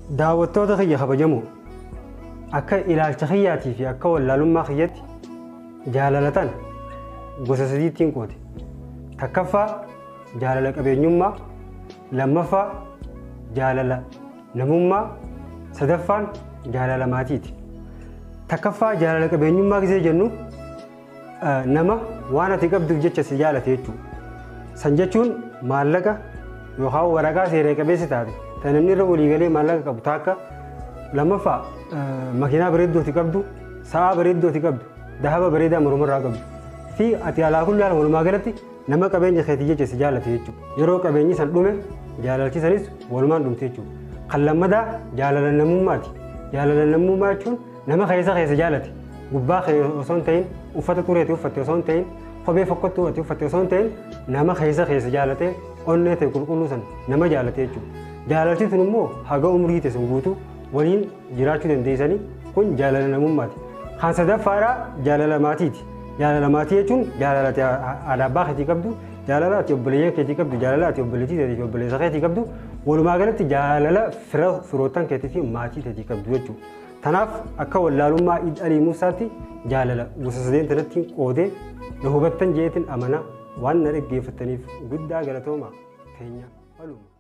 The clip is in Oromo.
Daawwattoota kiyya kabajamoo, akka ilaalcha kiyyaatii fi akka wallaalummaa kiyyatti jaalala tana gosa sadiittiin qoode. Takkaffaa jaalala qabeenyummaa, lammaffaa jaalala namummaa, sadaffaan jaalala maatiiti. Takkaffaa jaalala qabeenyummaa gisee jennu nama waan ati qabduuf jecha si jaalate jechuudha. San jechuun maallaqa yookaan waraqaa seera qabeessa taate kan namni irra walii galee maallaqa qabu takka, lammaffaa makiinaa bareedduu ati qabdu, sa'a bareedduu ati qabdu, dahaba bareedaa mormarraa qabdu fi ati alaa kulli haala walumaa galatti nama qabeenya keetii jecha si jaalate jechuudha. Yeroo qabeenyi san dhume jaalalchi sanis walumaan dhumte jechuudha. Kan lammadaa jaalala namummaati. Jaalala namummaa jechuun nama keessa keessa jaalate, gubbaa kee osoo hin ta'in, uffata xureeti uffatte osoo hin ta'in, kophee fokkottuu ati uffatte osoo hin ta'in, nama keessa keessa jaalate onnee ta'e qulqulluu san nama jaalate jechuudha. Jaalalti sun immoo haga umrii ta'e sun guutuu waliin jiraachuu dandeessanii, kun jaalala namummaati. Kan sadaffaadhaa jaalala maatiiti. Jaalala maatii jechuun jaalala ati haadha abbaa keetii qabdu, jaalala ati obboleeyyan keetii qabdu, jaalala ati obboleettii keetii fi obboleessa keetii qabdu, walumaa galatti jaalala fira firoottan keetii fi maatii keetii qabdu jechuudha. Tanaaf akka wallaalummaa Iid Alii Muusaatti jaalala gosa sadeen tanatti qoodee na hubattan jeetiin amana. Waan na dhaggeeffattaniif guddaa galatooma. Teenya waluma.